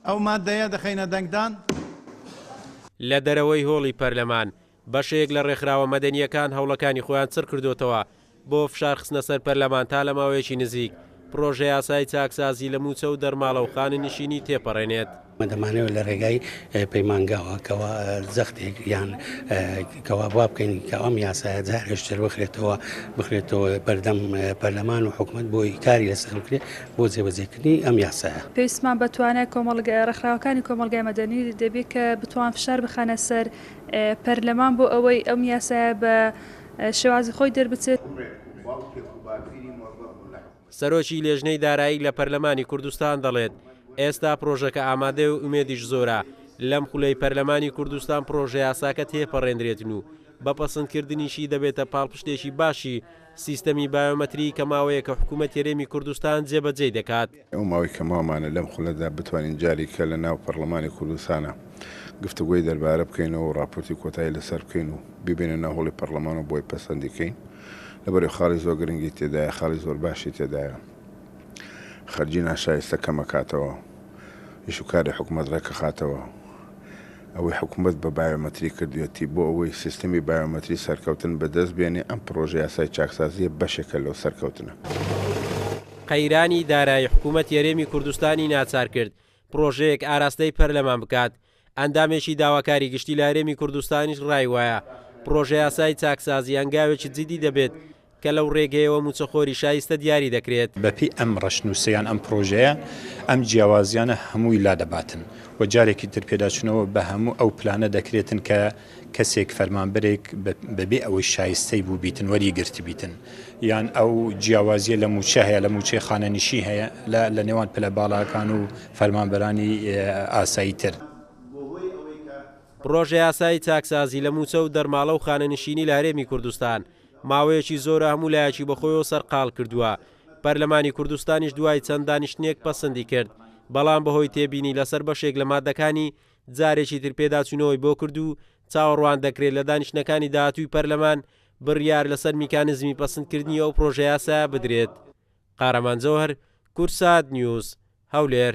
ئەو ماددەیە دەخەینە دەنگدان. لە دەرەوەی هۆڵی پەرلەمان، بەشێک لە ڕێکخراوە مەدەنییەکان هەوڵەکانی خۆیان چڕکردۆتەوە بۆ فشارخستنە سەر پەرلەمان تا لە ماوەیەکی نزیک پڕۆژەیاسای چاکسازی لە مووچە و دەرماڵە و خانەنشینی تێپەڕێنێت. ئێمە دەمانەوێت لە رێگای پەیمانگاوە کەوا جەختێک یان کەوا وا بکەین کە ئەم یاسایە جارێکتر بخرێتەوە بخرێتەوە بەردەم پەرلەمان و حکومەت بۆی کاری لەسەر بکرێت بۆ جێبەجێکردنی ئەم یاسایە. پێویستمان بە توانای کۆمەڵگە ڕێکخراوەکانی کۆمەڵگای مەدەنی دەبێت کە بتوان فشار بخەنە سەر پەرلەمان بۆ ئەوەی ئەم یاسایە بە شێوازی خۆی دەربچێت. سەرۆکی لێژنەی دارایی لە پەرلەمانی کوردستان دەڵێت، ئێستا پرۆژەکە ئامادەیە و ئومێدیش زۆرە لەم خولەی پەرلەمانی کوردستان پرۆژەیاساکە تێپەڕێندرێتن و بە پەسندکردنیشی دەبێتە پاڵپشتێکی باشی سیستەمی بایۆمەتری کە ماوەیەکە حکوومەتی هەرێمی کوردستان جێبەجێی دەکات. ئەو ماوەی کە ماومانە لەم خولەدا بتوانین جارێکە لە ناو پەڕلەمانی کوردستانا گفتوگۆی دەربارە بکەینەوە و ڕاپۆرتی کۆتایی لەسەر بکەین و بیبەینە ناو هۆڵی پەڕلەمان و بۆی پەسەندی کەین لەبەرئەوەی خاڵی زۆر گرنگی تێدایە خاڵی زۆر باشی تێدایە خەرجی ناشایستە کەمەکاتەوە ئیش و کاری حکومەت ڕێکەخاتەوە ئەوەی حکومەت بە بایۆمەتری کردوێتی بۆ ئەوەی سیستەمی بایۆمەتری سەرکەوتن بەدەست بێنێ ئەم پڕۆژە یاسای چاکسازیە بەشێکە لەو سەرکەوتنە. قەیرانی دارایی حکومەتی هەرێمی کوردستانی ناچارکرد پڕۆژەیەک ئاراستەی پەرلەمان بکات، ئەندامێکی داواکاری گشتی لە هەرێمی کوردستانیش ڕای وایە، پڕۆژەیاسای چاکسازی هەنگاوێکی جیدی دەبێت کە لەو ڕێگەیەوە مووچەخۆری شایستە دیاری دەکرێت. بەپێی ئەم ڕەشنووسە یان ئەم پڕۆژەیە ئەم جیاوازیانە هەمووی لادەباتن و جارێکی تر پێداچوونەوە بە هەموو ئەو پلانە دەکرێتن کە کەسێک فەرمانبەرێک بەبێ ئەوەی شایستەی بووبیتن وەریگرتبیتن یان ئەو جیاوازیە لە مووچە هەیە لە مووچەی خانەنشی هەیە لە نێوان پلە باڵاکان و فەرمانبەرانی ئاسایی تر. پڕۆژەیاسای چاکسازی لە مووچە و دەرماڵە و خانەنشینی لە هەرێمی کوردستان ماوەیەکی زۆرە هەموو لایەکی بەخۆیەوە سەرقاڵ کردووە، پەرلەمانی کوردستانیش دوای چەند دانیشتنێک پەسندی کرد، بەڵام بەهۆی تێبینی لەسەر بەشێک لە ماددەکانی جارێکی تر پێداچوونەوەی بۆ کرد و چاوەڕوان دەکرێت لە دانیشتنەکانی داهاتووی پەرلەمان بڕیار لەسەر میکانزمی پەسندکردنی ئەو پڕۆژەیاسایە بدرێت. قارەمان جەوهەر، کوردسات نیوز، هەولێر.